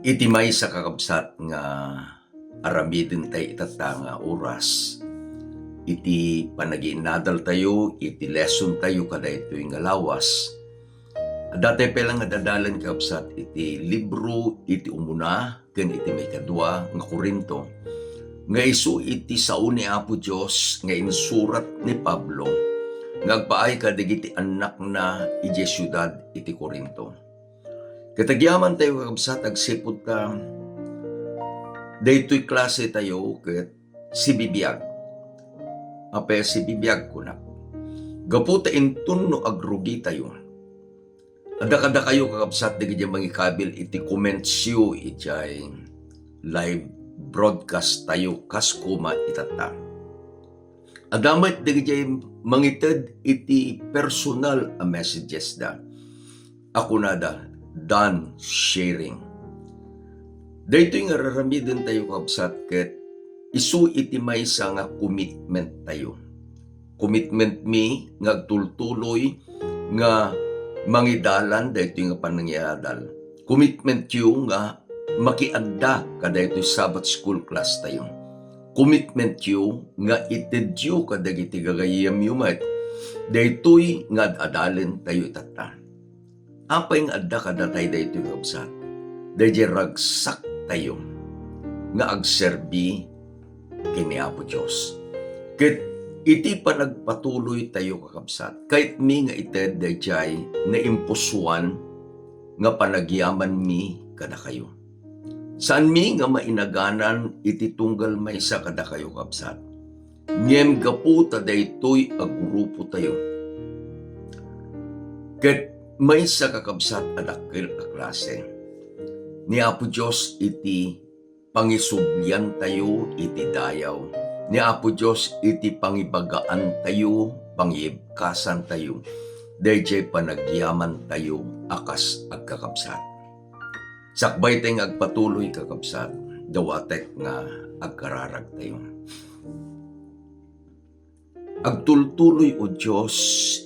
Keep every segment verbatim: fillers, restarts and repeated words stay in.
Iti maysa, kakabsat, nga aramidentayo itatta nga oras, iti panagiinnadaltayo, iti lessontayo kadaytoy nga lawas, adda tayo pay la nga ad-adalen, kakabsat, iti libro iti umuna ken iti maikadua nga Corinto, nga isu iti sao ni Apo Dios nga insurat ni Pablo nga agpaay kadagiti annakna idiay siudad iti Corinto. Ket agyamantayo, kakabsat, agsipud ta daytoy klasetayo ket sibibiag. Apay a sibibiag, kunak? Gapu ta inton no agrugitayo, adda kadakayo, kakabsat, dagiti mangikabil iti commentsyo idiay live broadcast tayo kas koma itatta. Adda met dagiti mangited iti personal a messages da a kunada, "Done sharing." Daytoy nga raramidentayo, kabsat, ket isu iti maysa nga commitment tayo. Commitment mi nga agtultuloy nga mangidalan daytoy nga panangiadal. Commitment yo nga makiadda kadaytoy Sabbath School class tayo. Commitment yo nga itedyo kadagiti gagayyemyo met daytoy nga ad-adalen tayo itatta. Apay nga adda kadatay daytoy, kabsat? Daydiay ragsak tayo nga agserbi ken ni Apo Dios. Ket iti panagpatuloy tayo, kakabsat, kayatmi nga ited daydiay naimpusoan nga panagyamanmi kadakayo. Saanmi nga mainaganan iti tunggal maysa kadakayo, kabsat. Ngem gapu ta daytoy a grupo tayo, ket maysa, kakabsat, a dakkel a klase. Ni Apo Dios iti pangisubliantayo iti dayaw. Ni Apo Dios iti pangibagaantayo, pangibkasantayo, daydiay panagyamantayo a kas agkakabsat. Sakbay tay nga agpatuloy, kakabsat, dawatek nga agkararagtayo. Agtultuloy, O Dios,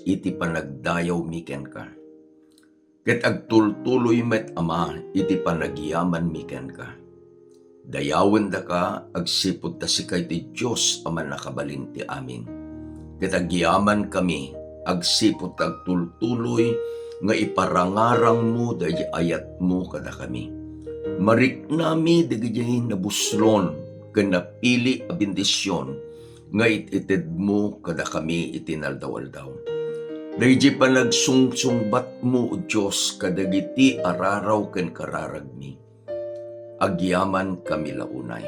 iti panagdayawmi kenka. Ket agtultuloy met, Ama, iti panagyamanmi kenka. Dayawendaka agsipud ta sika ti Dios a Mannakabalin ti amin. Ket agyamankami agsipud ta agtultuloy nga iparangarangmo daydi ayatmo kadakami. Mariknami dagiti nabuslon ken napili a bendision nga it-itedmo kadakami iti naldaw-aldaw. Daydi panagsungsungbatmo, O Dios, kadagiti araraw ken kararagmi, agyamankami la unay.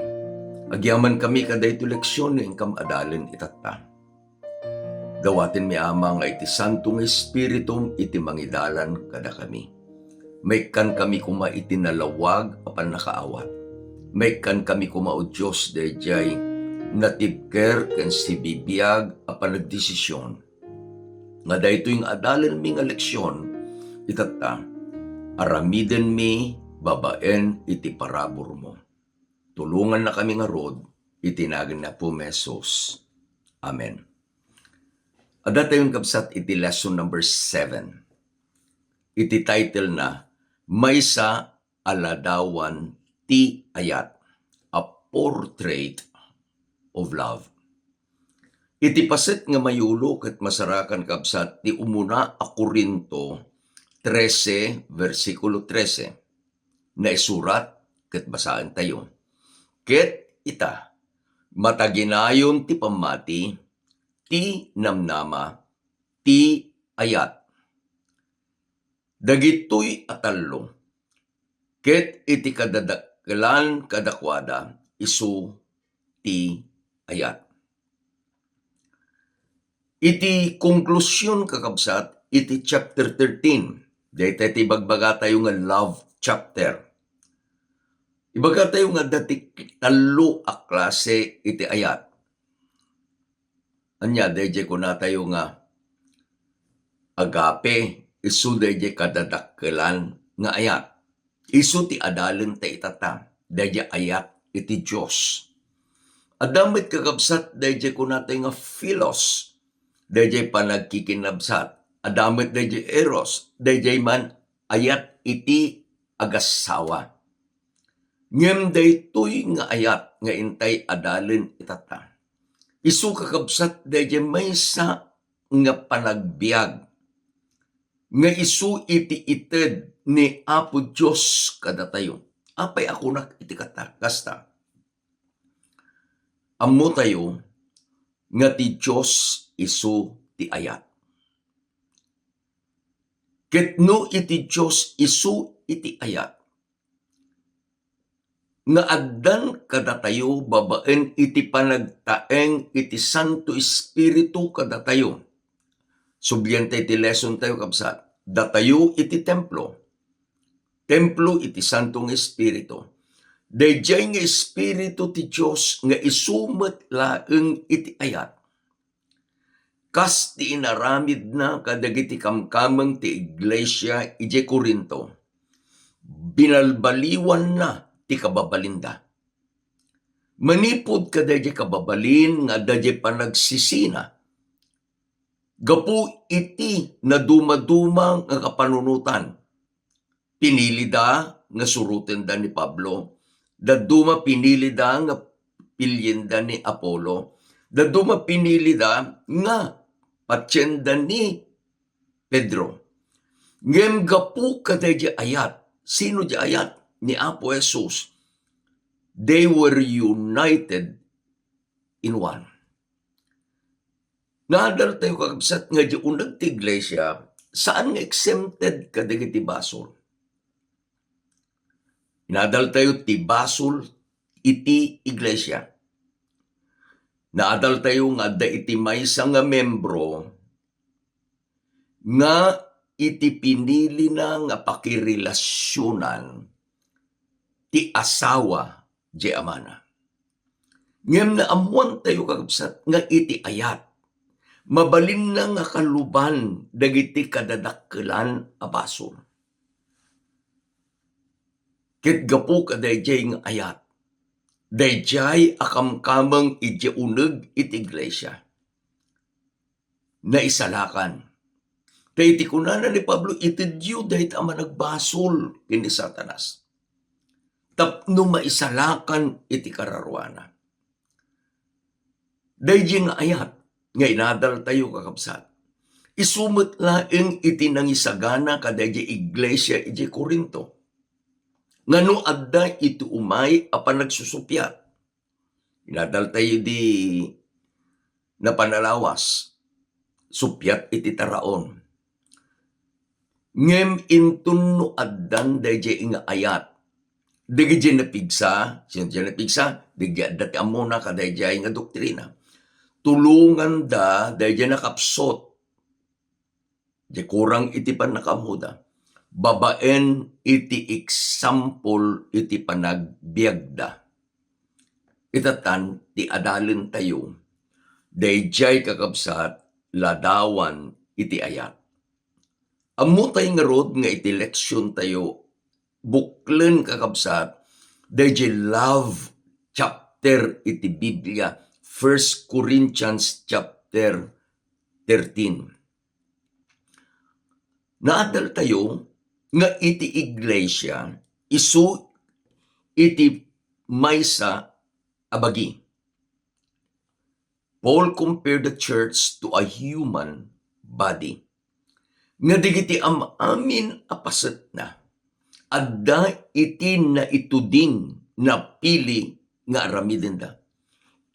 Agyamankami kadaytoy leksion nga inkam adalen itatta. Dawatenmi, Ama, nga iti Santo nga Espiritum iti mangidalan kadakami. Maikkankami koma iti nalawag a pannakaawat. Maikkankami koma, O Dios, daydiay natibker ken sibibiag a panagdesision nga daytoy nga adalenmi nga leksion itatta, aramidenmi babaen iti paraburmo. Tulongannakami ngarud iti nagan ni Apomi Jesus. Amen. Adda tayon, kabsat, iti lesson number seven. Iti title na, Maysa a Ladawan ti Ayat, a Portrait of Love. Iti paset nga mayulo ket masarakan, kabsat, ti umuna a Corinto trese, bersikulo trese. Naisurat ket basaentayo. Ket ita, mataginayon ti pammati, ti namnama, ti ayat. Dagitoy a tallo, ket iti kadadakkelan kadakuada, isu ti ayat. Iti konklusion, kakabsat, iti chapter thirteen, dayta ti ibagbagatayo nga love chapter. Ibagatayo nga adda ti tallo a klase iti ayat. Ania, daydiay kunatayo nga agape, isu daydiay kadadakkelan nga ayat. Isu ti adalenta itatta, daydiay ayat iti Dios. Adda met, kakabsat, daydiay kunatayo nga philos, daydiay panagkikinabsat. Adda met daydiay eros, daydiay man ayat iti agassawa. Ngem daytoy nga ayat nga intay adalen itatta, isu, kakabsat, daydiay maysa nga panagbiag nga isu iti ited ni Apo Dios kadatayo. Apay a kunak iti kata-, kasta? Ammotayo nga ti Dios isu ti ayat. Ket no iti Dios isu iti ayat, nga addan kadatayo babaen iti panagtaeng iti Santo Espiritu kadatayo. Sublianta iti lesson tayo, kabsat. Datayo iti templo. Templo iti Santo nga Espiritu. Daydiay nga Espiritu ti Dios nga isu met laeng iti ayat. Kas ti inaramidna kadagiti kamkameng ti iglesia idiay Corinto, binalbaliwanna ti kababalinda. Manipud kadaydiay kababalin nga adda diay panagsisina, gapu iti nadumaduma nga kapanunotan, pinilida nga surotenda ni Pablo. Dadduma pinilida nga pilienda ni Apollo. Dadduma pinilida nga patienda ni Pedro. Ngem gapu kadaydiay ayat, sino diay ayat? Ni Apo Jesus. They were united in one. Naadal tayo, kakabsat, nga diay uneg ti iglesia, saan nga exempted kadagiti basol. Naadal tayo ti basol iti iglesia. Naadal tayo nga adda iti maysa nga membro nga iti pinilina nga pakirelasionan ti asawa diay amana. Ngem naammoantayo, kakabsat, nga iti ayat, mabalinna nga kaluban dagiti kadadakkelan a basol. Ket gapu kadaydiay nga ayat, daydiay a kamkameng idiay uneg iti iglesia, naisalakan. Ta iti kunana ni Pablo, itedyo dayta a managbasol ken ni Satanas tapno maisalakan iti kararuana. Daydiay nga ayat nga inadal tayo, kakabsat, isu met laeng iti nangisagana kadaydiay iglesia idiay Corinto. Ngano adda iti umay a panagsusuppiat? Inadal tayo di napanalawas, suppiat iti taraon. Ngem inton no addan daydiay nga ayat, dagiti napigsa, sino diay napigsa? Dagiti adda ti ammona kadaydiay nga doktrina. Tulonganda daydiay nakapsut. Diay kurang iti pannakaammoda babaen iti example iti panagbiagda. Itatan ti adalen tayo, daydiay, kakabsat, ladawan iti ayat. Ammo tayo ngarud nga iti leksion tayo, buklen, kakabsat, daydiay love chapter iti Biblia, First Corinthians chapter thirteen. Naadal tayo nga iti iglesia isu iti maysa a bagi. Paul compared the church to a human body. Nga dagiti am-amin a pasetna, adda iti naituding, napili nga aramidenda.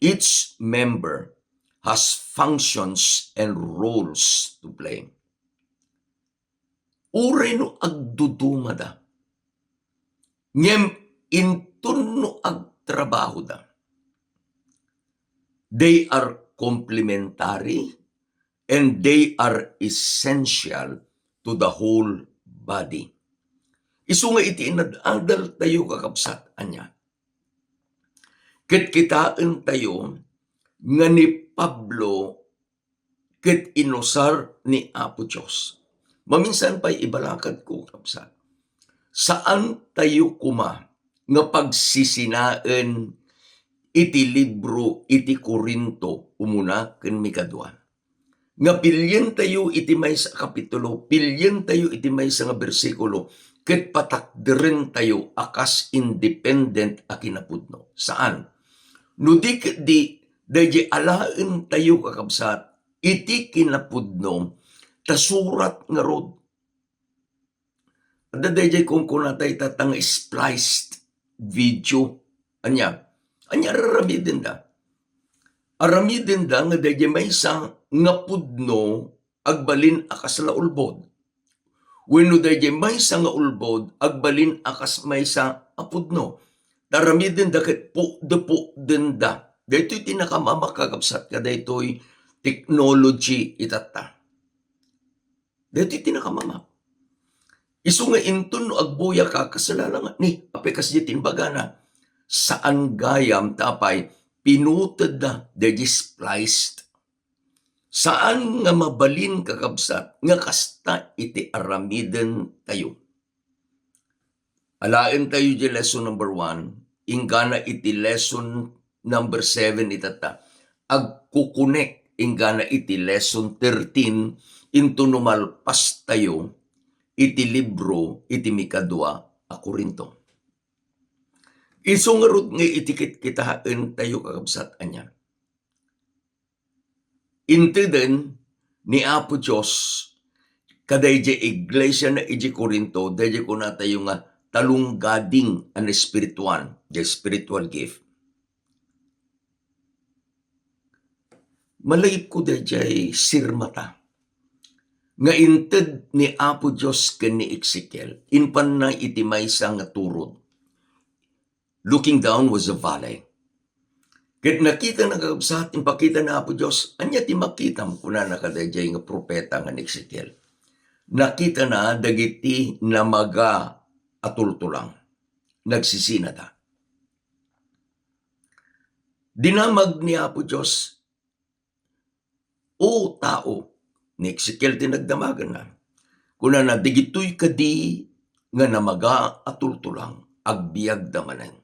Each member has functions and roles to play. Uray no agdudumada, ngem inton no agtrabahoda, they are complementary and they are essential to the whole body. Isu nga iti inad-adal tayo, kakabsat, ania? Ket kitaen tayo nga ni Pablo ket inusar ni Apo Dios. Maminsan pay, ibalakadko, kabsat, saan tayo koma nga pagsisinaen iti libro iti Corinto, umuna ken mikadua. Nga pilien tayo iti maysa a kapitulo, pilien tayo iti maysa nga bersikulo, ket patakderentayo a kas independent a kinapudno. Saan. No di ketdi, daydi alaentayo, kakabsat, iti kinapudno, ta surat ngarud. Adda daydiay kunkunatay tatta nga spliced video. Ania? Ania ar-aramidenda? Aramidenda nga daydiay maysa nga pudno agbalin a kasla ulbod. Wenno daydiay maysa nga ulbod agbalin a kas maysa a pudno. Ta aramidenda ket pukdepukdenda. Daytoy ti nakamamak, kakabsat, kadaytoy technology itatta. Daytoy ti nakamamak. Isu nga inton no agbuyak ka, kasla la nga ni, apay kasdiay ti imbagana, saan gayam ta apay pinutedda, daydi spliced. Saan nga mabalin, kakabsat, nga kasta iti aramidentayo. Alaentayo di lesson number one, inggana iti lesson number seven itatta. Agkukunek inggana iti lesson thirteen, inton no malpastayo iti libro iti mikadua a Corinto. Isu ngarud nga iti kitkitaentayo, kakabsat, ania? Inteden ni Apo Dios kadaydiay iglesia na idiay Corinto, daydiay kunatayo nga talonggading a naespirituan, the spiritual gift. Malagipko daydiay sirmata nga inted ni Apo Dios ken ni Ezekiel, impanna iti maysa nga turod. Looking down was a valley. Ket nakitana, kakabsat, impakita ni Apo Dios, "Ania ti makitam?" kunana kadaydiay nga profeta nga ni Ezekiel. Nakitana dagiti namaga a tultulang. Nagsisinada. Dinamag ni Apo Dios, "O tao," ni Ezekiel ti nagdamagenna. Kunana, "Dagitoy kadi nga namaga a tultulang, agbiagda manen."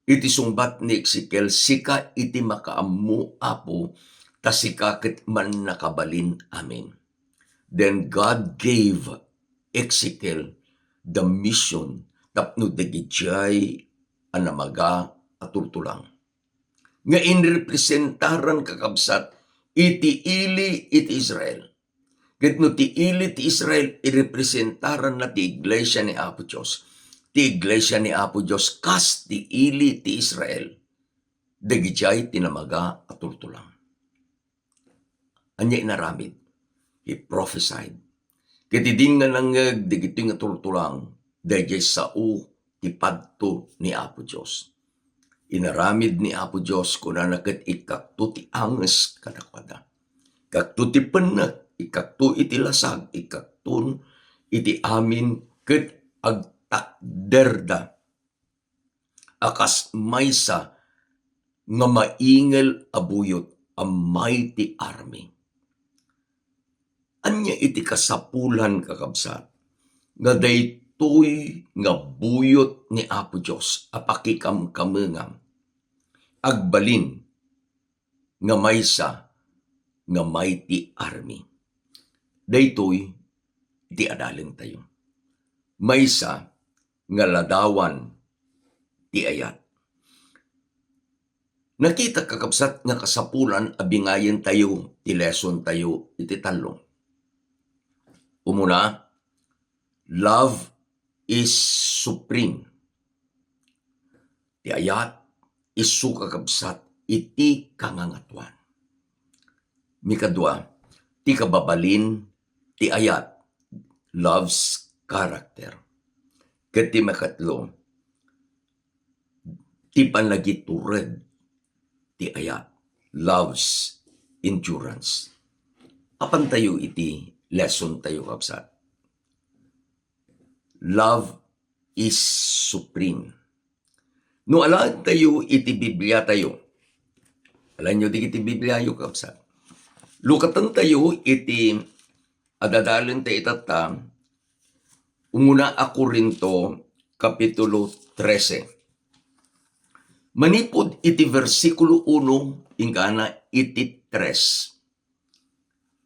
Iti sungbat ni Ezekiel, "Sika iti makaammo, Apo, ta sika ket mannakabalin amin." Then God gave Ezekiel the mission tapno dagidiay a namaga a tultulang nga inrepresentaran, kakabsat, iti ili iti Israel. Ket no ti ili ti Israel, irepresentaranna ti iglesia ni Apo Dios. Ti iglesia ni Apo Dios, kas ti ili ti Israel, dagidiay ti namaga a tultulang. Ania inaramid? He prophesied. Ket idin nga nangngeg dagitoy nga tultulang, daydiay sao ti padto ni Apo Dios. Inaramid ni Apo Dios, kunana, ket ikkakto ti anges kadakuada. Ikkakto ti pennek, ikkakto iti lasag, ikkakton iti amin, ket agtakderda a kas maysa nga maingel a buyot, a mighty army. Ania iti kasapulan, kakabsat, nga daytoy nga buyot ni Apo Dios a pakikamkamengam agbalin nga maysa nga mighty army? Daytoy iti adalentayo. Maysa nga ladawan ti ayat. Nakita, kakabsat, nga kasapulan a bingayentayo ti lesson tayo iti tallo. Umuna, love is supreme. Ti ayat, isu, kakabsat, iti kangangatuan. Mikadua, ti kababalin ti ayat, love's character. Ket ti makatlo, ti panagitured ti ayat, love's endurance. Apantayo iti lesson tayo, kabsat. Love is supreme. No alaentayo iti Biblia tayo, alaenyo dagiti Bibliayo, kabsat. Lukatentayo iti adadalen ta itatta, umuna a Corinto, Kapitulo trese. Manipud iti bersikulo uno, inggana iti tres,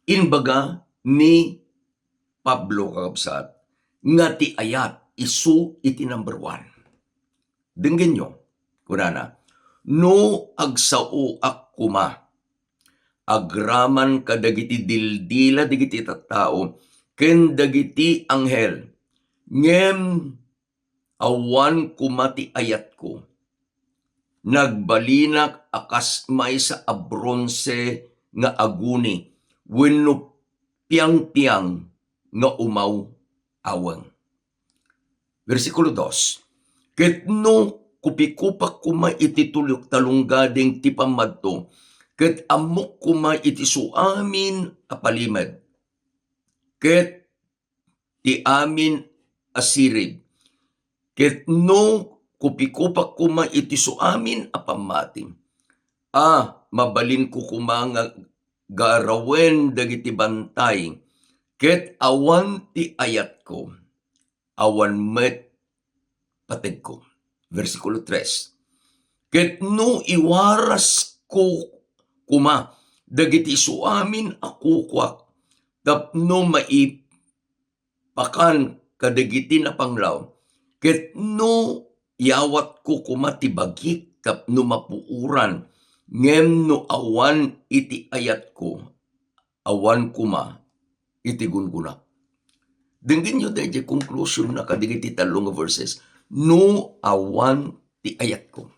imbaga ni Pablo, kakabsat, nga ti ayat isu iti number one. Denggenyo, kunana, "No agsaoak koma agraman kadagiti dildila dagiti tattao ken dagiti anghel, ngem awan koma ti ayatko, nagbalinak a kas maysa a bronse nga aguni wenno piangpiang nga umaw-aweng." Bersikulo dos, "Ket no kupikupak koma iti tulu-, talunggading ti pammadto, ket ammok koma iti suamin a palimed, ket ti amin a sirib, ket no kupikupak koma iti suamin a pammati, a, mabalinko koma nga garawen dagiti bantay, ket awan ti ayatko, awan met pategko." Bersikulo tres, "Ket no iwarasko koma dagiti suamin a kukuak tapno maipakan kadagiti napanglaw, ket no iyawatko koma ti bagik tapno mapuoran, ngem no awan iti ayatko, awan koma iti gungonak." Denggenyo daydiay conclusion na kadagiti tallo nga verses. "No awan ti ayatko,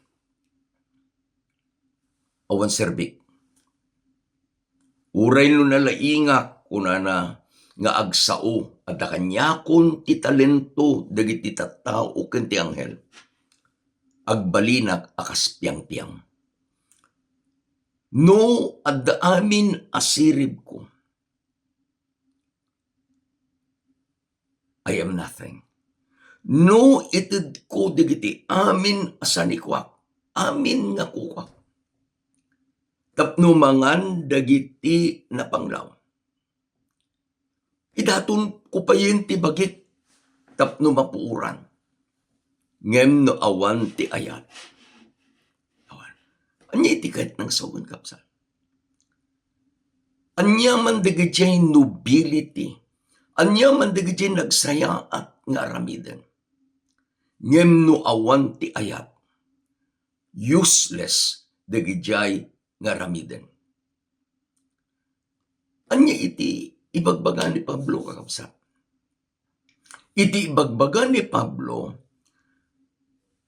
awan serbik. Uray no nalaingak," kunana, "nga agsao, adda kaniakon ti talento dagiti tattao ken ti anghel, agbalinak a kas piangpiang. No adda amin a siribko, I am nothing. No itedko dagiti amin a sanikuak, amin nga kukuak, tapno mangan dagiti napanglaw, idatonko payen ti bagik tapno mapuoran. Ngem no awan ti ayat, awan." Ania iti kayat nga sawen, kabsat? Ania man dagiti nobility, ania man dagiti nagsayaat nga aramiden, ngem no awan ti ayat, useless dagiti nga aramiden. Ania iti ibagbaga ni Pablo, kakabsat? Iti ibagbaga ni Pablo,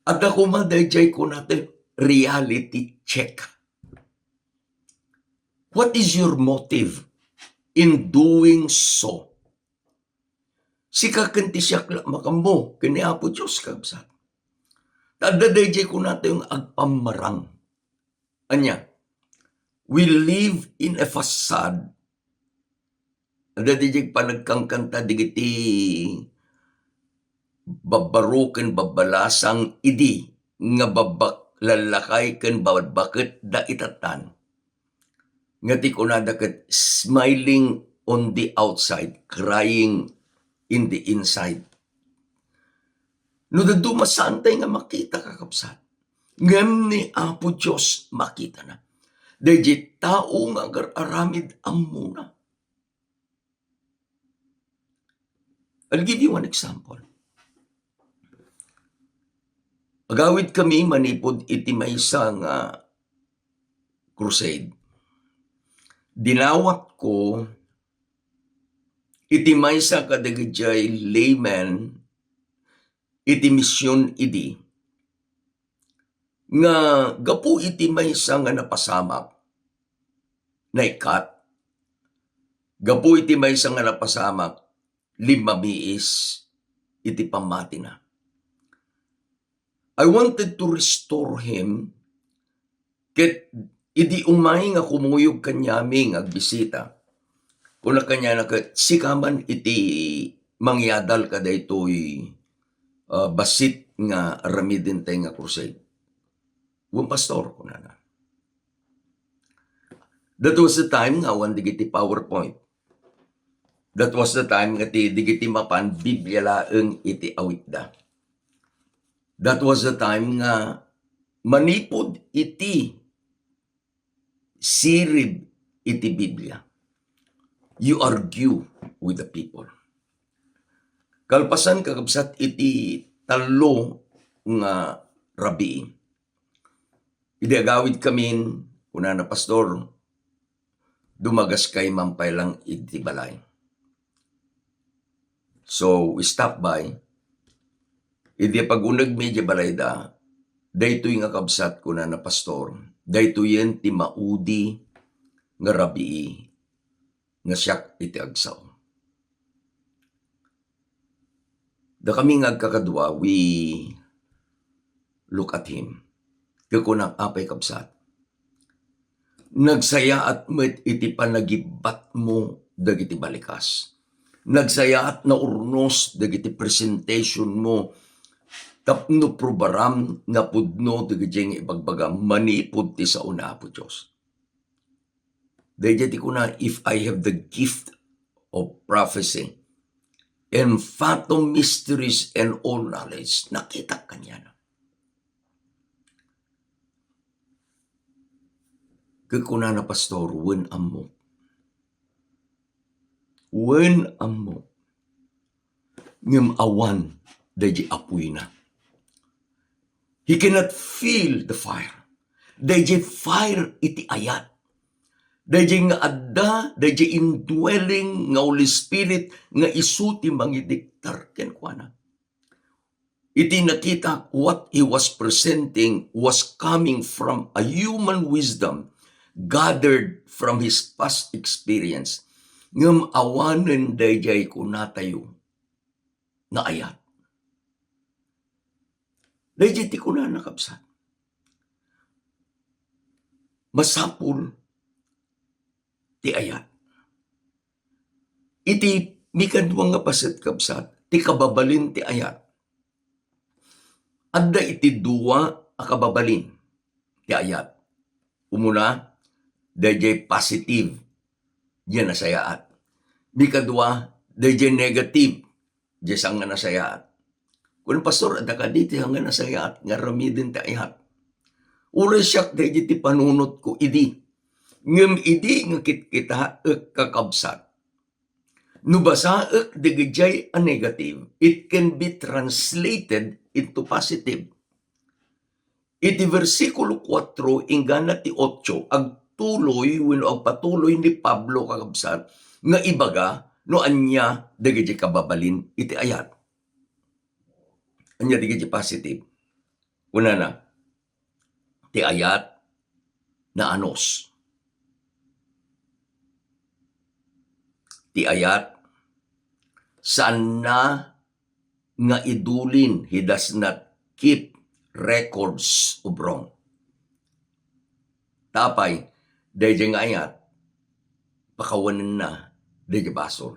adda koma daydiay kunata reality check. What is your motive in doing so? Sika ken ti siak la makammo ken ni Apo Dios, kabsat. Ta adda daydiay kunata nga agpammarang. Ania? We live in a facade. Adda daydiay panagkankanta dagiti babbaro ken babbalasang idi nga babbak-, lallakay ken babbaketda itattan. Nga ti kunada ket, "Smiling on the outside, crying in the inside." No dadduma, saantay nga makita, kakabsat. Ngem ni Apo Dios makitana. Daydiay tao nga agar-aramid, ammona. I'll give you one example. Agawid kami manipud iti maysa nga crusade. Dinawatko iti maysa kadagiti layman iti mision idi, nga gapu iti maysa nga napasamak, naikkat, gapu iti maysa nga napasamak, limmamiis iti pammatina. I wanted to restore him, ket idi umay nga kumuyog kaniami nga agbisita, kuna kaniana ket, "Sika man iti mangyadal kadaytoy, ah, bassit nga aramidentay nga crusade?" "Wen, Pastor," kunana. That was the time nga awan dagiti PowerPoint. That was the time nga ti, dagiti mapan, Biblia laeng iti awitda. That was the time nga manipud iti sirib iti Biblia, you argue with the people. Kalpasan, kakabsat, iti tallo nga rabii, idi agawidkamin, kunana, "Pastor, dumagaskay man pay lang iti balay." So, we stop by. Idi pag-unegmi idiay balayda, "Daytoy nga kabsat," kunana, "Pastor, daytoyen ti maudi nga rabii nga siak iti agsao." Dakami nga agkakadua, we look at him. Ket kunak, "Apay, kabsat, nagsayaat met iti panagibbatmo dagiti balikas. Nagsayaat naurnos dagiti presentationmo tapno probaram nga pudno dagiti nga ibagbagam manipud ti sao ni Apo Dios." Daydiay ti kuna, "If I have the gift of prophecy and fathom mysteries and all knowledge," nakitak kaniana. Ket kunana, "Pastor, wen ammo. Wen ammo. Ngem awan daydiay apuyna." He cannot feel the fire. Daydiay fire iti ayat. Daydiay nga adda, daydiay indwelling nga Holy Spirit nga isu ti mangidiktar kenkuana. Iti nakita, what he was presenting was coming from a human wisdom gathered from his past experience. Ngem awanen daydiay kunatayo nga ayat. Daydiay ti kunana, kabsat. Masapul ti ayat. Iti mikadua nga paset, kabsat, ti kababalin ti ayat. Adda iti dua a kababalin ti ayat. Umuna, daydiay positive, diay nasayaat. Mikadua, daydiay negative, diay saan nga nasayaat. Kun, "Pastor, adda kadi ti saan nga nasayaat nga aramiden ti ayat?" Uray siak daydiay ti panunotko idi. Ngem idi nga kitkitaek, kakabsat, no basaek dagijay a negative, it can be translated into positive. Iti bersikulo kuatro inggana ti otso, agtuloy wenno agpatuloy ni Pablo, kakabsat, nga ibaga no ania dagiti kababalin iti ayat. Ania dagiti positive? Kunana, ti ayat naanus. Ti ayat saanna nga idulin, he does not keep records of wrong. Ta apay, daydiay nga ayat, pakawanenna daydiay basol.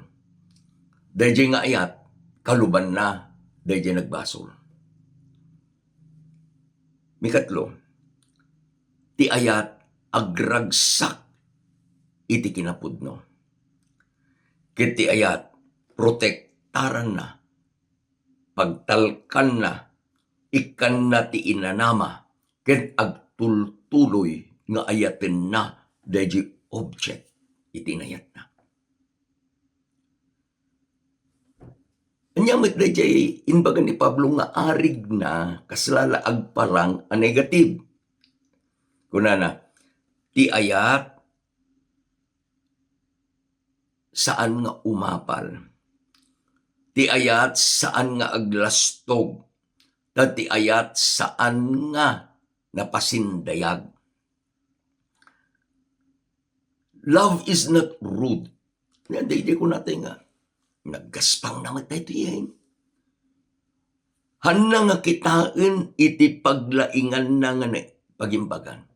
Daydiay nga ayat, kalubanna daydiay nagbasol. Mikatlo, ti ayat agragsak iti kinapudno. Ket ti ayat, protektaranna, pagtalkanna, ikkanna ti inanama, ket agtultuloy nga ayatenna daydiay object iti inayatna. Ania met daydiay imbaga ni Pablo nga arigna kasla la agparang a negative? Kunana, ti ayat saan nga umapal. Ti ayat saan nga aglastog. Ta ti ayat saan nga napasindayag. Love is not rude. Nga, daydiay kunatay nga, naggaspang na met daytoy, eh. Hanna nga kitaen iti paglainganna nga ne-, pagimbagan.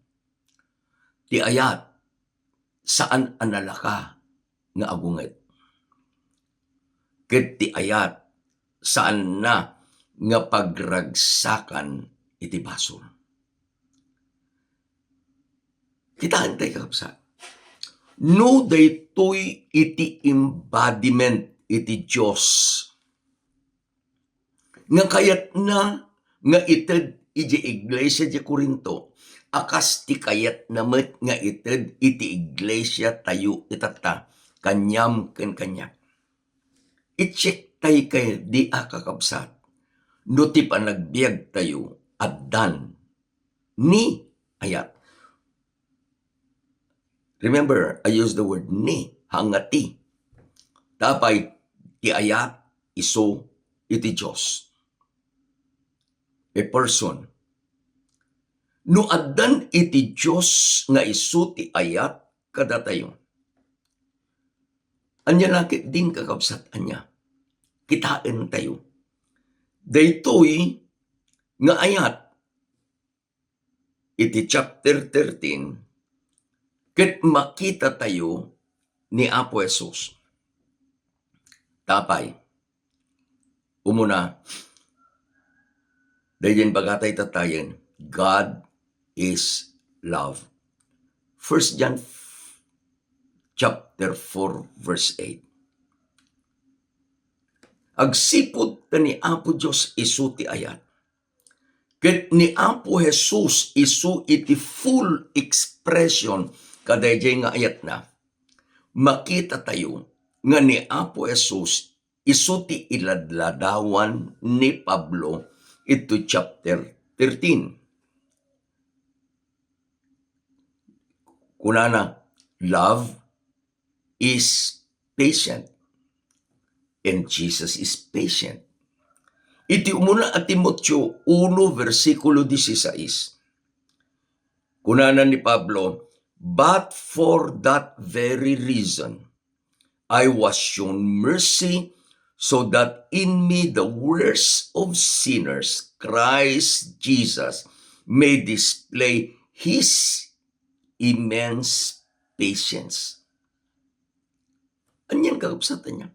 Ti ayat, saan a nalaka nga agunget. Ket ti ayat, saanna nga pagragsakan iti basol. Kitaen tay, kakabsat. No daytoy iti embodiment iti Dios nga kayatna nga ited iti iglesia di Corinto, a kas ti kayatna met nga ited iti iglesia tayo itatta, kaniam ken kaniak. I-check tay kadi a kakabsat, no ti panagbiagtayo addan ni ayat. Remember, I use the word ni, haan nga ti. Tapay, ti ayat, isu iti Dios. A person. No addan iti Dios nga isu ti ayat kadatayo, ania la ketdin, kakabsat, ania? Kitaentayo. Daytoy nga ayat iti chapter thirteen, ket makitatayo ni Apo Jesus. Tapay, umuna, daydiay bagatayo tatayen, God is love. First John chapter four, verse eight. Agsipud ta ni Apo Dios isu ti ayat, ket ni Apo Jesus isu iti full expression kadaydiay nga ayatna, makitatayo nga ni Apo Jesus isu ti iladladawan ni Pablo iti chapter thirteen. Kunana, "Love is patient, and Jesus is patient." Iti umuna a Timoteo uno, bersikulo dieciséis, kunana ni Pablo, "But for that very reason, I was shown mercy, so that in me, the worst of sinners, Christ Jesus may display his immense patience." Anian, kakabsat, ania?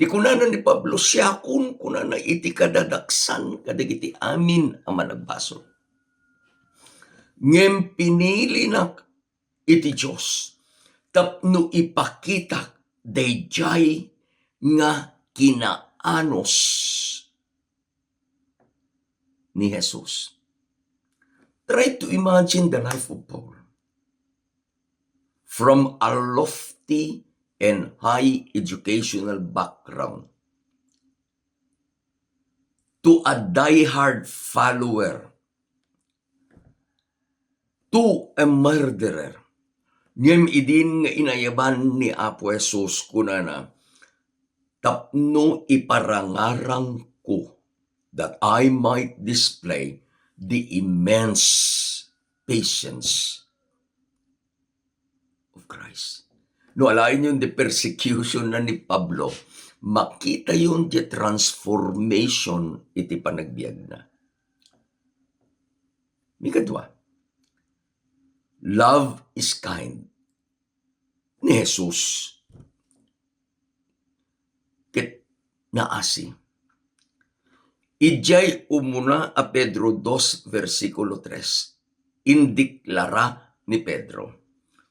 Ti kunana ni Pablo, siakon, kunana, iti kadadaksan kadagiti amin a managbasol. Ngem pinilinak iti Dios tapno ipakitak daydiay nga kinaanus ni Jesus. Try to imagine the life of Paul. From a lofty and high educational background to a die-hard follower to a murderer. Ngem idin nga inayaban ni Apo Jesus, kunana, "Tapno iparangarangko, that I might display the immense patience of Christ." No alaenyon ti persecution na ni Pablo, makitayon ti transformation iti panagbiagna. Mikadua, love is kind. Ni Jesus ket naasi. Idiay umuna a Pedro dos, bersikulo tres, indeklara ni Pedro,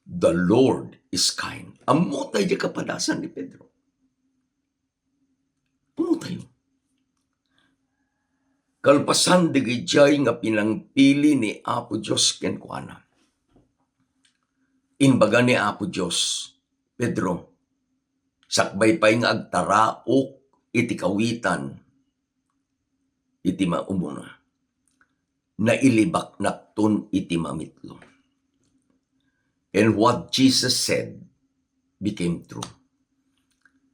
"The Lord is kind." Ammota diay kapadasan ni Pedro. Puno tayo. Kalpasan dagidiay nga pinangpili ni Apo Dios kenkuana, imbaga ni Apo Dios, "Pedro, sakbay pay nga agtaraok iti kawitan iti maumuna, nailibaknakton iti mamitlo." And what Jesus said became true.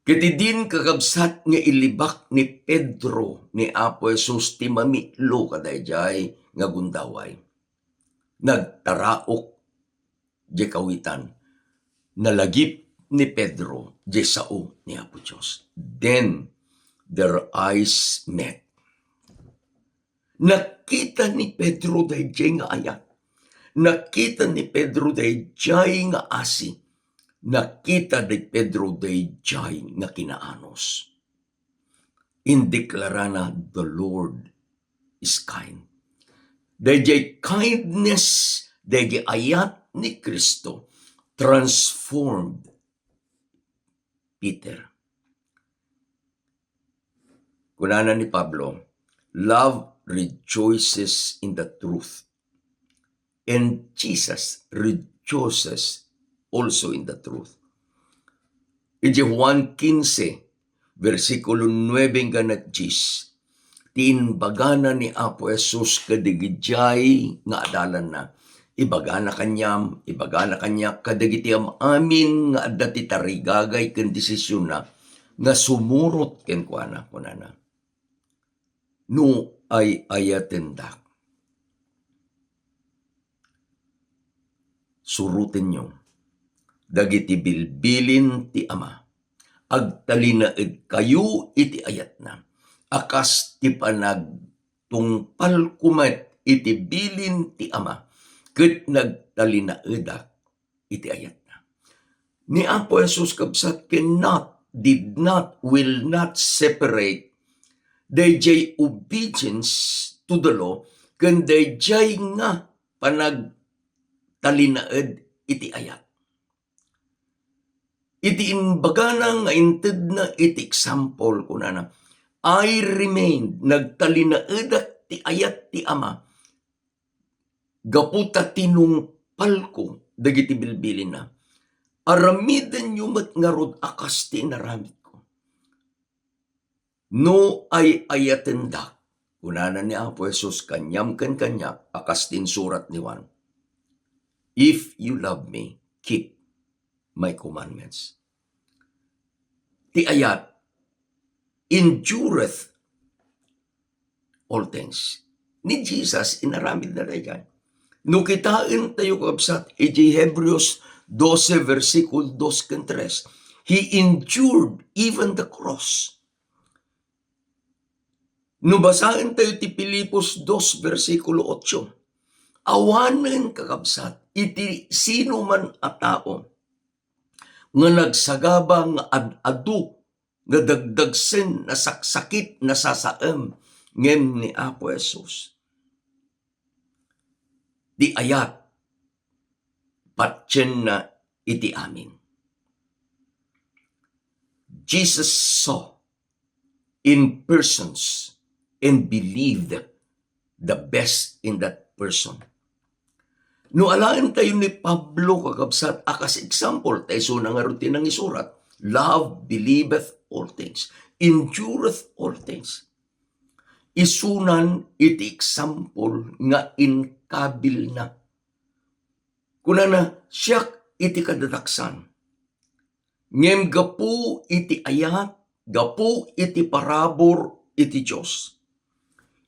Ket idin, kakabsat, nga ilibak ni Pedro ni Apo Jesus ti mamitlo kadaydiay nga gundaway, nagtaraok diay kawitan. Nalagip ni Pedro diay sao ni Apo Dios. Then their eyes met. Nakita ni Pedro daydiay nga ayat. Nakita ni Pedro daydiay nga asi. Nakita ni Pedro daydiay nga kinaanus. Indeklarana, "The Lord is kind." Daydiay kindness, daydiay ayat ni Cristo transformed Peter. Kunana ni Pablo, "Love rejoices in the truth, and Jesus rejoices also in the truth." Iti Juan quince, bersikulo nuebe inggana dies, ti imbagana ni Apo Jesus kadagijay nga adalanna. Ibagana kaniam, ibagana kaniak kadagiti am-amin nga adda ti tarigagay ken desisionna nga sumurot kenkuana, kunana, "No ay-ayatendak, surotenyo dagiti bilbilin ti Ama. Agtalinaedkayo iti ayatna, a kas ti panagtungpalko met iti bilin ti Ama, ket nagtalinaedak iti ayatna." Ni Apo Jesus, kabsat, cannot, did not, will not separate dayjay obedience to the law ken dayjay nga panagtalinaed iti ayat. Iti imbagana nga intedna iti example, kunana, "I remained, nagtalinaedak ti ayat ti Ama, gapu ta tinungpalko dagiti bilbilinna. Aramidenyo met ngarud a kas ti inaramidko." No ay-ayatendak, kunana ni Apo Jesus kaniam ken kaniak a kas ti insurat ni Juan, "If you love me, keep my commandments." Ti ayat endureth all things. Ni Jesus, inaramid na daydiay. No kitaentayo, kabsat, iti Hebreos dose, versikulo dos ken tres, "He endured even the cross." No basaentayo ti Filipos dos, bersikulo otso, awanen, kakabsat, iti sino man a tao nga nagsagaba nga ad-adu nga dagdagsen, nasaksakit, nasasaem, ngem ni Apo Jesus, ti ayat, patienna iti amin. Jesus saw in persons and believed the best in that person. No alaentayo ni Pablo, kakabsat, a kas example, ta isuna ngarud ti nangisurat, "Love believeth all things, endureth all things." Isunan iti example nga inkabilna. Kunana, "Siak iti kadadaksan. Ngem gapu iti ayat, gapu iti parabur iti Dios,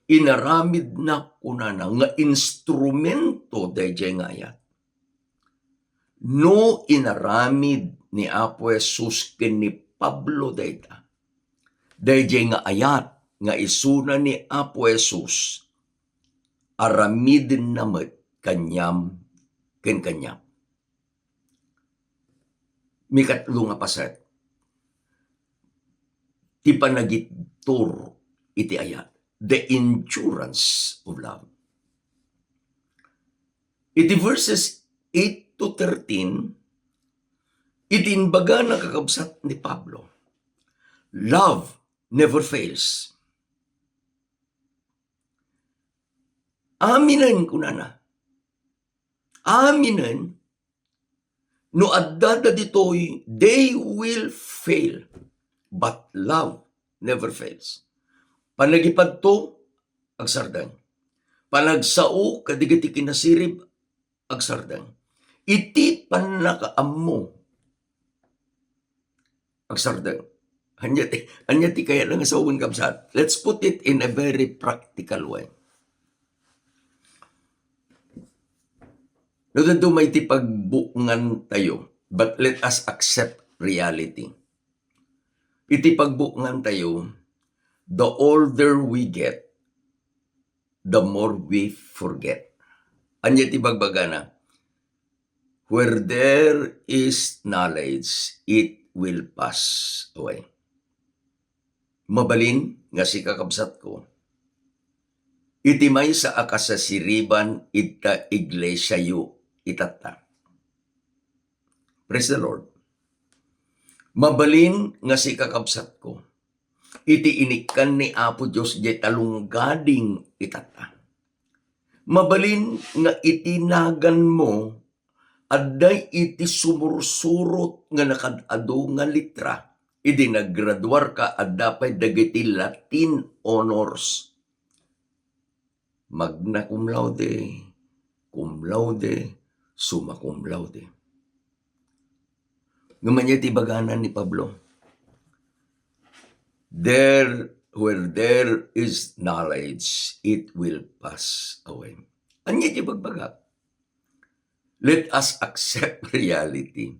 inaramidnak," kunana, "nga instrumento daydiay nga ayat." No inaramid ni Apo Jesus ken ni Pablo dayta, daydiay nga ayat nga isuna ni Apo Jesus, aramidenna met kaniam ken kaniak. Mikatlo nga paset, ti panagittur iti ayat, the endurance of love. Iti verses eight to thirteen, iti imbagana, kakabsat, ni Pablo, "Love never fails." Aminen, kunana. Aminen, no addada ditoy, they will fail, but love never fails. Panagipadto, agsardeng. Panagsao kadagiti kinasirib, agsardeng. Iti pannakaammo, agsardeng. Ania ti, ania ti kayatna nga sawen, kabsat? Let's put it in a very practical way. No dadduma iti pagbukngan tayo, but let us accept reality. Iti pagbukngan tayo, the older we get, the more we forget. Ania ti bagbagana? "Where there is knowledge, it will pass away." Mabalin nga sika, kabsatko, iti maysa a kasasiriban ita iglesiayo itatta. Praise the Lord. Mabalin nga sika, kabsatko, iti inikkan ni Apo Dios diay talunggading itatta. Mabalin nga iti naganmo, adda iti sumursurot nga nakad-adu nga litra Idi naggraduarka, adda pay dagiti Latin honors. Magna cum laude, cum laude, summa cum laude. Ngem ania ti ibagana ni Pablo? There, where there is knowledge, it will pass away. Ania ti ibagbaga? Let us accept reality.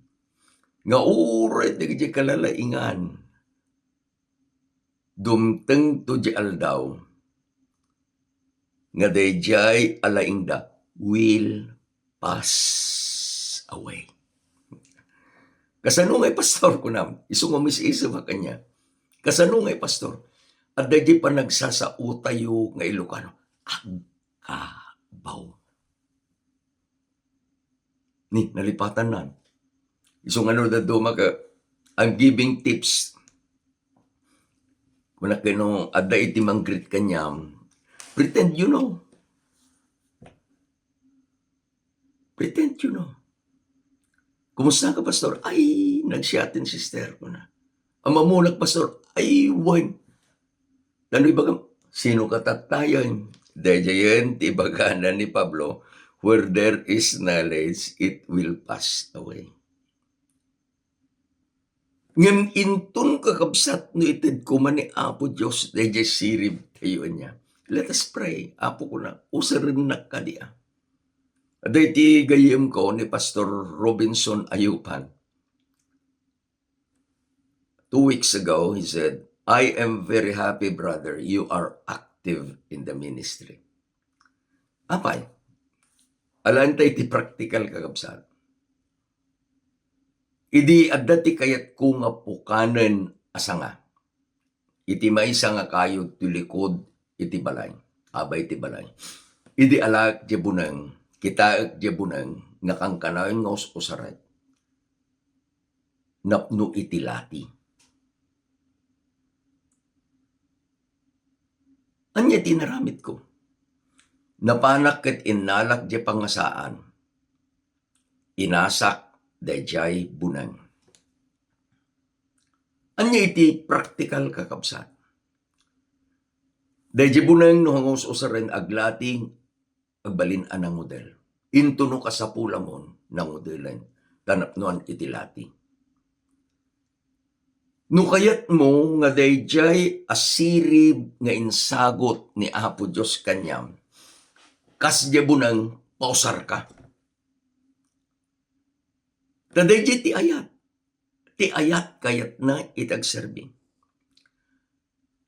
Nga uray dagiti kalalaingan, dumtengto di aldaw nga daydiay a laingda will pass away. Kasano ngay, Pastor? Kunam, isu nga umis-isip a kaniak. Kasano ngay, Pastor? Adda di panagsasaotayo nga Ilocano. Agkabaw. Ni, nalipatanna. Isu nga no dadduma ka, I'm giving tips. Kuna kano, adda iti mang-greet kaniam, pretend you know. Pretend you know. "Kumusta ka, Pastor?" "Ay, nagsiatin, sister," kuna. "Ammo nak, Pastor?" "Ay, wen." Tano ibagam, sino ka tattayen? Daydiayen ti ibagana ni Pablo, "Where there is knowledge, it will pass away." Ngem inton, kakabsat, no ited koma ni Apo Dios daydiay sirib tayo ania, let us pray. "Apo," kuna, "usarennak kadi a." Adda iti gayyemko ni Pastor Robinson Ayupan. Two weeks ago, he said, "I am very happy, brother. You are active in the ministry." Apay, alaen tayo ti practical, kakabsat. Idi adda ti kayatko nga pukanen a sanga, iti maysa nga kayod ti likud iti balay, abay ti balay. Idi alaek diay buneng, kitaek diay buneng nga kankanayon nga us-usarek. Napno iti lati. Ania ti inaramidko? Napanak ket innalak diay pangasaan. Inasak daydiay buneng. Ania iti praktikal, kakabsat? Daydiay buneng no hangus-usaren aglati, agbalin a nangudel. Intono kasapulamon, nangudelen, ta napnoan iti lati. No kayatmo nga daydiay a sirib nga insagut ni Apo Dios kaniam, kas diay buneng, pausarka. Ta daydiay ti ayat. Ti ayat kayatna iti agserbi.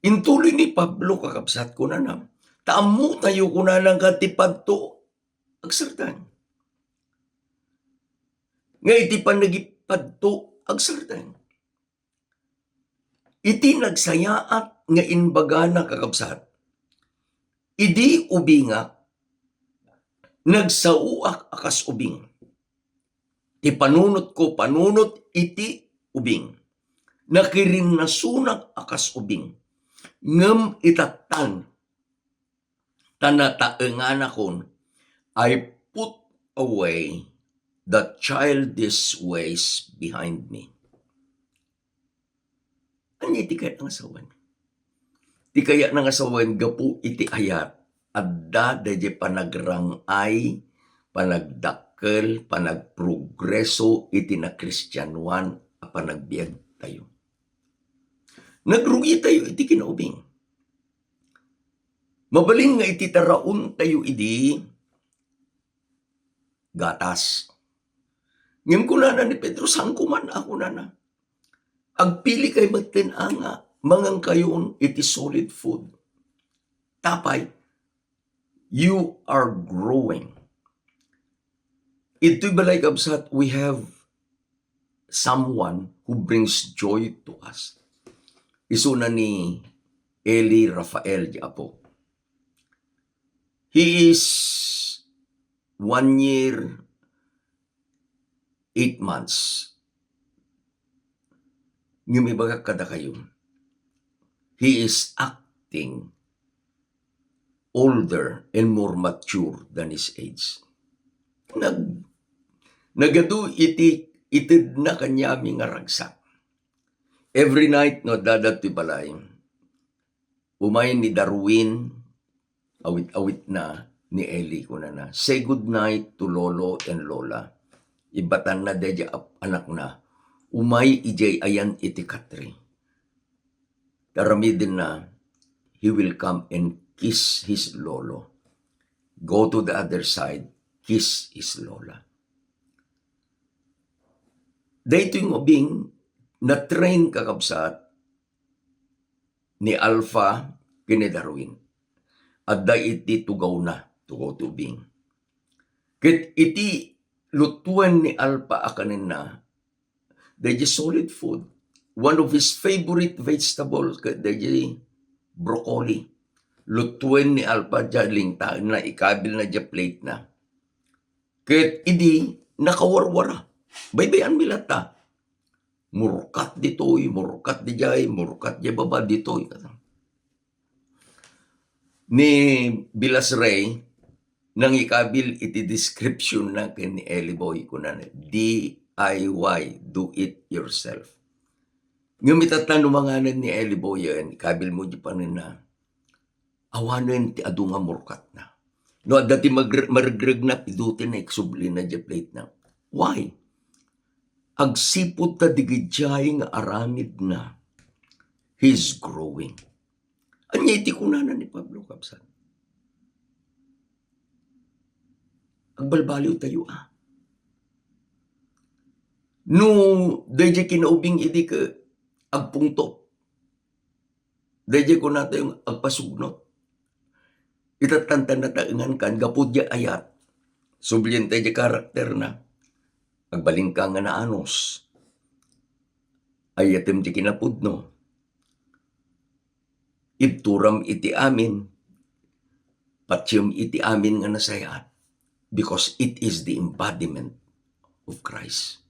Intuloy ni Pablo, kakabsat, kunana, ta ammotayo, kunana, nga ti padto agsardeng. Nga iti panagpadto agsardeng. Iti nagsayaat nga imbagana, kakabsat, idi ubingak, nagsaoak a kas ubing. Ti panunotko, panunot iti ubing. Nakirinnasonak a kas ubing. Ngem itattang, ta nataenganakon, I put away the childish ways behind me. Ania ti kayatna nga sawen? Ti kayatna nga sawen, gapu iti ayat, adda daydiay panagrang-ay, panagdakkel, panagprogreso iti nakristianoan a panagbiagtayo. Nagrugitayo iti kinaubing. Mabalin nga iti taraontayo idi gatas. Ngem kunana ni Pedro, "Saanko man a," kunana. "Agpilikayo metten a nga mangankayon iti solid food. Tapay, you are growing." Itoy balay, kabsat, we have someone who brings joy to us. Isuna ni Eli Rafael diay apo. He is one year, eight months. Ngem ibagak kadakayo, he is acting older and more mature than his age. Nag-, nagadu iti itedna kaniami nga ragsak. Every night no adda ditoy balay, umay ni Darwin, awit-awitna ni Eli, kunana, "Say good night to Lolo and Lola." Ibbatanna daydiay ap-, anakna, umay idiay ayan iti katri. Taramidenna, he will come and kiss his lolo. Go to the other side, kiss his lola. Daytoy nga ubing, na-train, kakabsat, ni Alpha ken ni Darwin. Adda iti tugawna, tugaw ti ubing. Ket iti lutuen ni Alpha a kanenna, daydiay solid food. One of his favorite vegetable ket daydiay broccoli. Lutuen ni Alpha, diay lingtaenna, ikabilna diay platena. Ket idi nakawarwara, baybay-anmi latta. Murkat ditoy, murkat didiay, murkat diay baba, ditoy. Ni Bilas Rey, nangikabil iti description na ken ni Eli Boy, kunana, "D I Y, do it yourself." Ngem itatta no manganen ni Eli Boy, ikabil mo di panenna, awanen ti adu nga murkatna. No adda ti magre-, maregregna, pidutenna, isublina diay platena. Why? Agsipud ta digidiay nga aramidna, he's growing. Ania iti kunana ni Pablo, kabsat? Agbalbaliw tayo, ah. No, daydiay kinaubing idi ket agpungtot. Daydiay kunatayo nga agpasugnot. Itatta ta nataengan kan gapu diay ayat. Sublien tayo diay karakterna. Agbalin ka nga naanus. Ayatem ti kinapudno. Ibturam iti amin. Patiem iti amin nga nasayaat. Because it is the embodiment of Christ.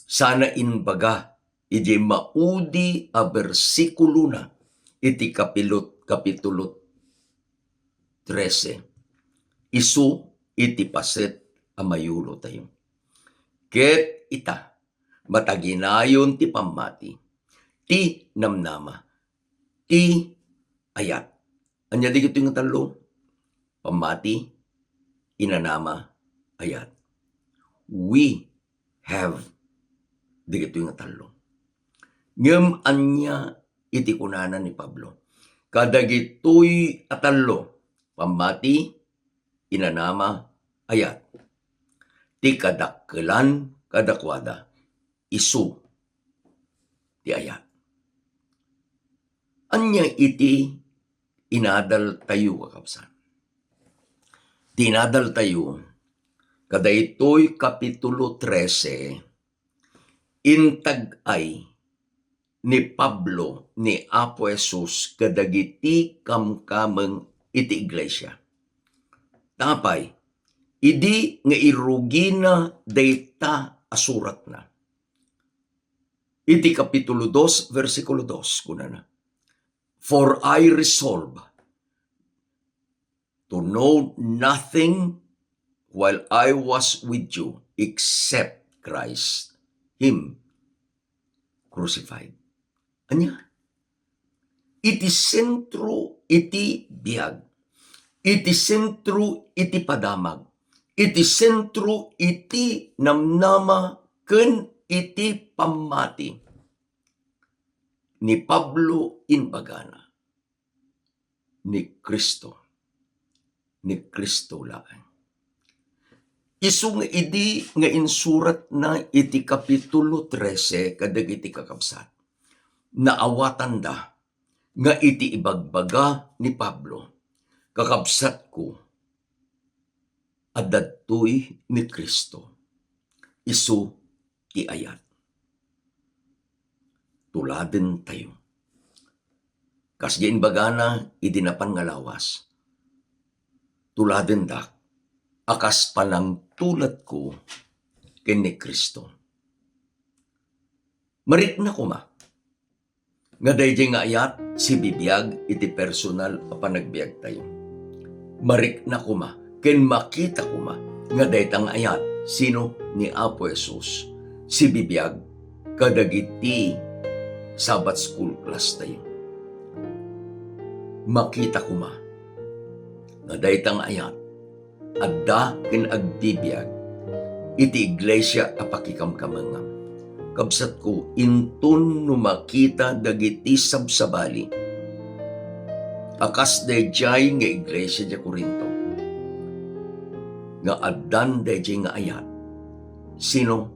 Sana imbaga idiay maudi a bersikulona iti kapilot-, kapitulo trese, isu iti paset a mayulotayo. Ket ita, mataginayon ti pammati, ti namnama, ti ayat. Ania dagitoy nga tallo? Pammati, inanama, ayat. We have dagitoy nga tallo. Ngem ania iti kunana ni Pablo? Kadagitoy a tallo, pammati, inanama, ayat. Ti kadakkelan kadakuada, isu ti ayat. Ania iti inadaltayo, kakabsat? Ti inadaltayo, kadaytoy kapitulo trese, intag-ay ni Pablo ni Apo Jesus kadagiti kamkameng iti iglesia. Apay, idi nga irugina dayta a suratna, iti kapitulo dos, bersikulo dos, kunana, "For I resolve to know nothing while I was with you except Christ, Him crucified." Ania? Iti sentro iti biag, iti sentro iti padamag, iti sentro iti namnama ken iti pammati ni Pablo, imbagana, ni Cristo. Ni Cristo laeng. Isu nga idi nga insuratna iti kapitulo trese kadagiti kakabsat, naawatanda nga iti ibagbaga ni Pablo, "Kakabsatko, adda ditoy ni Cristo, isu ti ayat." Tuladentayo. Kasdi imbagana idi napan nga lawas, "Tuladendak a kas panangtuladko ken ni Cristo." Marikna koma nga daydiay nga ayat sibibiag iti personal a panagbiagtayo. Marikna koma ken makita koma nga dayta nga ayat sino ni Apo Jesus sibibiag kadagiti Sabbath school class tayo. Makita koma nga dayta nga ayat, adda ken agbibiag iti iglesia a pakikamkamengngam. Kabsatko, inton no makita dagiti sabsabali a kas daydiay nga iglesia idiay Corinto nga addan daydiay nga ayat, sino?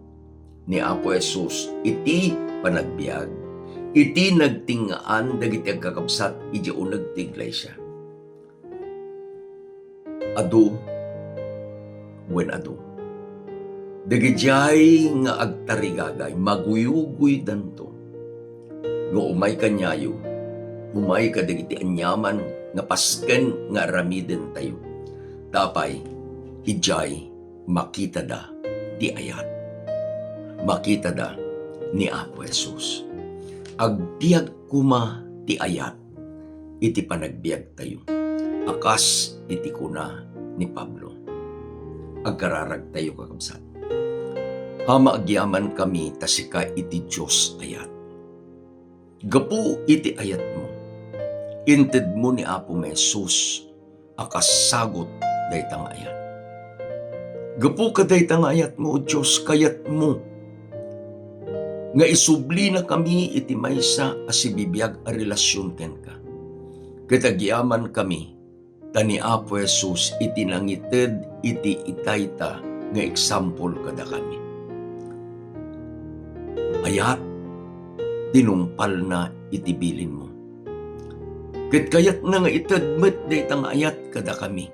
Ni Apo Jesus iti panagbiag, iti nagtingngaan dagiti agkakabsat idiay uneg ti iglesia. Adu wen adu. Dagidiay nga agtarigagay, maguyugoydanto. No umay kaniayo, umay kadagiti aniaman nga pasken nga aramidentayo. Ta apay, idiay makitada ti ayat. Makitada ni Apo Jesus. Agbiag koma ti ayat iti panagbiagtayo, a kas iti kuna ni Pablo. Agkararagtayo, kakabsat. Ama, agyamankami ta sika iti Dios ayat. Gapu iti ayatmo, intedmo ni Apo nga Jesus a kas sagut dayta nga ayat. Gapu kadayta nga ayatmo, O Dios, kayatmo nga isublinakami iti maysa a sibibiag a relasion kenka. Ket agyamankami ta ni Apo Jesus iti nangited iti itayta nga example kadakami. Ayat, tinungpalna iti bilinmo. Ket kayatna nga ited met dayta nga ayat kadakami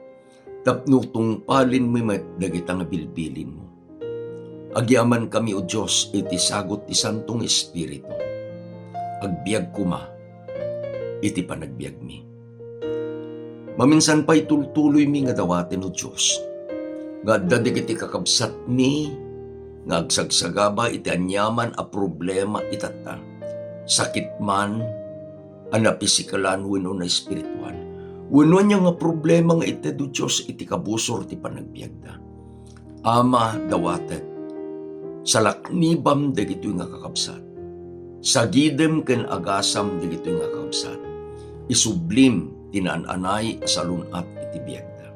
tapno tungpalenmi met dagita nga bilbilinmo. Agyamankami, O Dios, iti sagut ti Santo nga Espiritu. Agbiag koma iti panagbiagmi. Maminsan pay tultuloymi nga dawaten, O Dios, nga adda dagiti kakabsatmi nga agsagsagaba iti aniaman a problema itatta, sakit man, a napisikalan wenno naespirituan, wenno ania nga problema nga ited, O Dios, iti kabusor ti panagbiagda. Ama, dawatek, salaknibam dagitoy nga kakabsat. Sagidem ken agasam dagitoy nga kakabsat. Isublim ti naan-anay a salun-at iti biagda.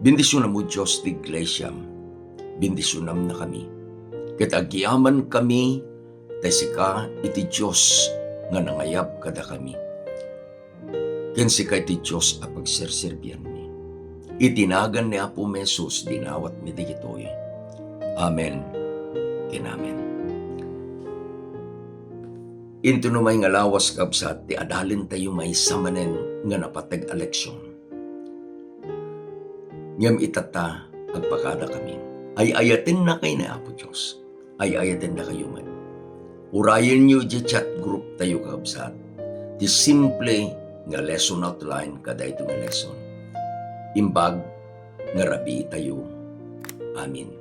Bendisionam, O Dios, ti iglesiam. Bendisionamnakami. Ket agyamankami ta sika iti Dios nga nangayab kadakami. Ken sika iti Dios a pagserserbianmi. Iti nagan ni Apo Jesus, dinawatmi dagitoy. Amen ken amen. Intono may nga lawas, kabsat, ti adalentayo maysa manen nga napateg a leksion. Ngem itatta, agpakadakami. Ay-ayatennakay ni Apo Dios. Ay-ayatendakayo met. Urayenyo iti chat group tayo, kakabsat, ti simple nga lesson outline kadaytoy nga lesson. Imbag nga rabii tayo. Amen.